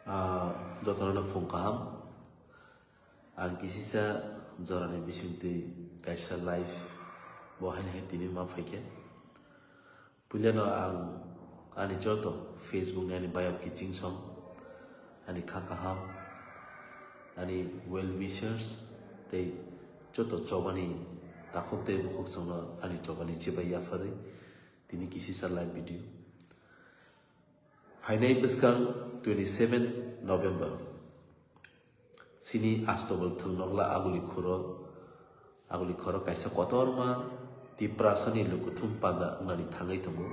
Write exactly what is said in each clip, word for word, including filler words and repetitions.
Ah, jotono phung kaham. Ang kisisa jorani bisingtwi kaisa live bo haino hai tini ma phaikhe. Puilano ang ani joto Facebook ni ani bayap kiching song, ani kha kaham, ani well wishers tei joto chobani takhuk tei bukhuk songno ani chobani chibai yapharwi tini kisisa live video. Phainai bwskang twenty seven November. Sini Astobal thwngnokla aguli khoro, aguli khoro kaisa kotorma Tiprasani lukuthum panda wngnani thangwi tongo.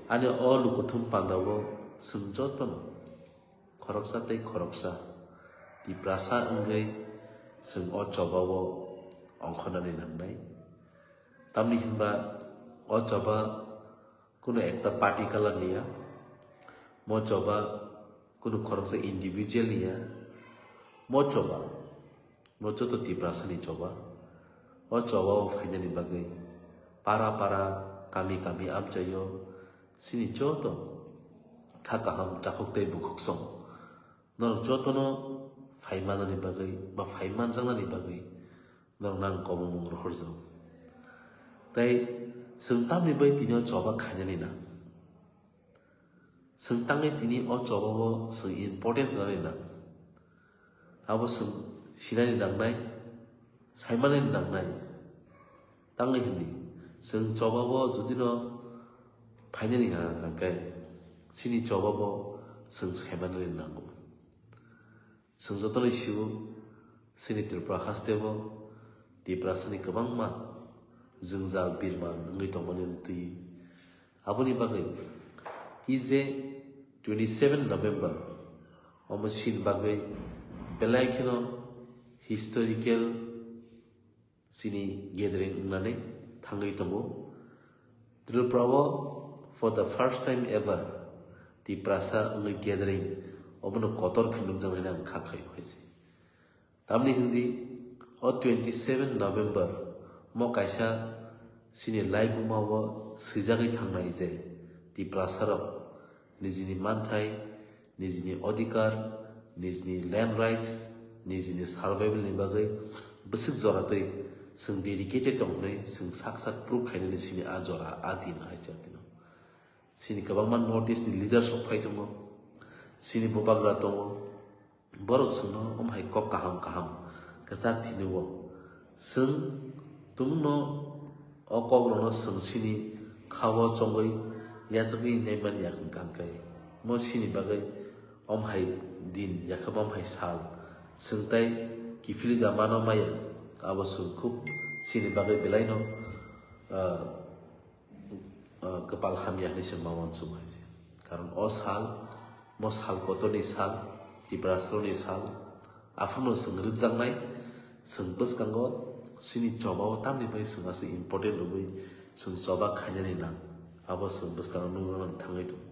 Ani o lukuthum pandao chwng jotono khoroksa tei khoroksa Tiprasa wngwi chwng o chobao ongkhornani nangnai. Tamni hinba o choba kuno ekta party kalar niya, mo choba kuno khoroksa individual niya, mo choba, mo joto Tiprasani choba, o choba o phainani bagwi para para, kami kami amchaio, sini joto kha kaham takhuk tei bukhuk song. Norok jotono phai manani bagwi ba phai manjaknani bagwi norokno ang kobongmung rohorjago. Tei chwng tamni bai tini o choba khainani nang? Chwng tangwi tini o chobao chwng importance rwnani nang? Abo chwng sinani nangnai, saimanani nangnai. Tangwi hindi chwng chobao judino phainani hwnka hwnkhe chini chobao chwng saimanani nango. Chwng jotono sio, chini Tripura hasteo Tiprasani kwbangma jwngjal birman wngwi tongmani twi. Aboni bagwi ije twenty seven November omo sini bagwi belai kheno historical chini gathering wngnani thangwi tongo. Tripura o for the first time ever Tiprasa wngwi gathering omono kotor khe nukjaknai ang kha khaio hai se. Tamni hindi o twenty seven November mo kaisa chini laibuma o swijagwi thangnai je Tiprasa rok nijini manthai, nijini odhikar, nijini land rights, nijini survival ni bagwi bwswk jora twi chwng dedicated tong hwnwi chwng sak sak proof khainani chini a jora a din hai se tino. Chini kwbangma North East ni leaders rok phai tongo, chini bubagra tongo, borok chwngno omo hai kok kaham kaham kwchak thini o. Chwng tumungno o kokrokno chwng chini kha-o chongwi yachagwi naimani ya hwnkha hwnkhe mo chini bagwi omo hai din ya khe omo hai sal chwng tai kiphilwi da mano maya, abo chwng khub chini bagwi belaino, ah, ah, kwpal hamya hwnwi se ma uansuk hai se. Karon o sal, mo sal kotorni sal, Tiprasarokni sal, aphano chwng rwkjaknai, chwng bwskango chini chobao tamni bai chwng aswk important rwgwi chwng choba khainani nang, abo chwng bwskango nukjaknani thangwi tongo.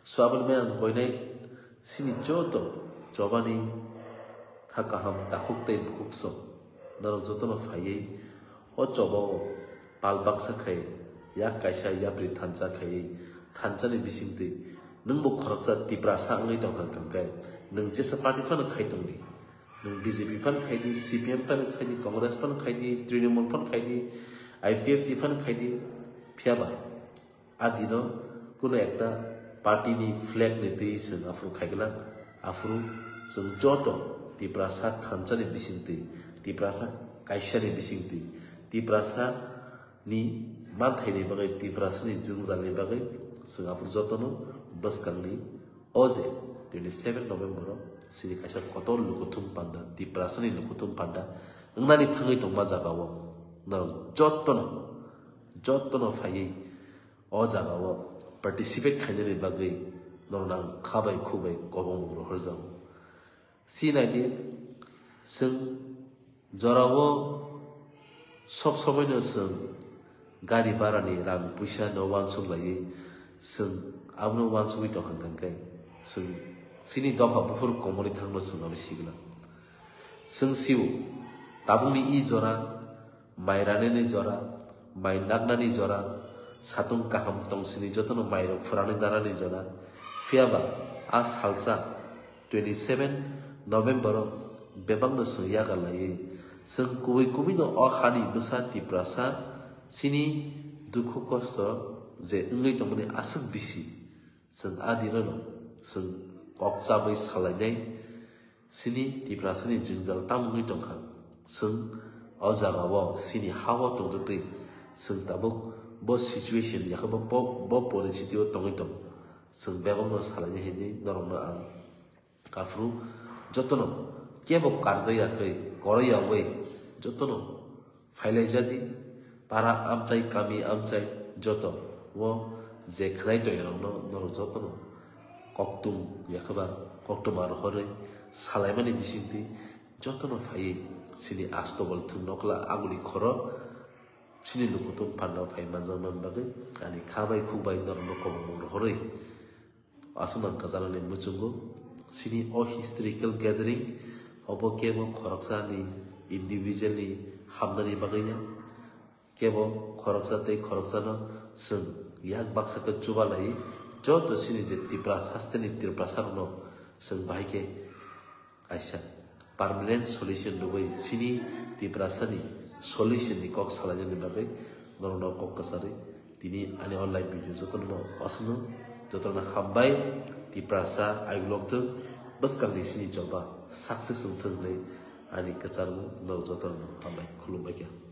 So aboni bai ang koinai chini joto chobani kha kaham takhuk tei bukhuk song norok jotono phaiwi o chobao pal baksa khai, yak kaisa yapri thansa khaiwi thansani bisingtwi nwngbo khoroksa Tiprasa wngwi tongkha hwnkhe nwng jesa party phano khai tongdi, nwng B J P phano khai di, C P M phano khai di, Congress phano khai di, Trinamool phano khai di, I P F T phano khai di, phiyaba a dino kuno ekta party ni flag ni twi chwng aphuru khai glak, aphuru chwng joto Tiprasa thansani bisingtwi, Tiprasa kaisani bisingtwi, Tiprasa ni manthai ni bagwi, Tiprasa ni jwngjal ni bagwi chwng aphuru jotono bwskangni o je twenty seven November o chini kaisa kotor lukuthum panda, Tiprasa ni lukuthum panda wngnani thangwi tongma jaga o norok jotono, jotono phaiwi o jaga o participate khainani bagwi norokno ang kha bai khuk bai kobongmung rohorjago. Si nai di, chwng jorao sob somoino chwng gari barani rang puisa no uansuk laiwi chwng abono uansugwi tongkha hwnkhe chwng chini dopha buphuru komorwi thangno chwng abo sigla. Chwng sio tabukni i jora mai ranani jora, mai naknani jora, satung kaham tongsini jotono mairok phwrangwi nanani jora. Phiyaba A salsa twenty seven November o bebakno chwng yakarlaiwi chwng kubui kubui no o hani bwsa Tiprasa chini dukhu kosto je wngwi tongmani aswk bisi chwng a dino no chwng kok chabwi salainai. Chini Tiprasani jwngjal tamo wngwi tongkha? Chwng o jagao chini ha-o tongtwtwi chwng tabuk bo situation yakhe bo, bo, bo poristiti o tongwi tong. Chwng bebakno salainai hinwi norokno ang aphuru jotono kebo karjak yakwi koroi yawi jotono phailaijadi. Para amchai, kami amchai joto o je khwnai tongwi rokno norok jotono koktum yakhe ba koktwma rohorwi salaimani bisingtwi jotono phaiwi chini Astobol thwng nokla aguli khoro chini lukutung panda phai manjakmani bagwi ani kha bai khuk bai norokno kobongmung rohorwi aswk nang kwcharani muchungo. Chini o historical gathering obo kebo khoroksani individualni hamnani bagwi ya, kebo khoroksa tei khoroksano chwng yak baksa khe chubalaiwi joto chini je Tipra hasteni Tiprasarokno chwng bahai khe kaisa permanent solution rwui chini Tiprasani solution ni kok salainani bagwi norokno kok kwcharwi tini ani o live video jotono aswkno jotono hambai. Tiprasa aigulok thwng bwskangni chini choba success wngthwng hinwi ani kwcharmung norok jotono hambai khulumbai kha.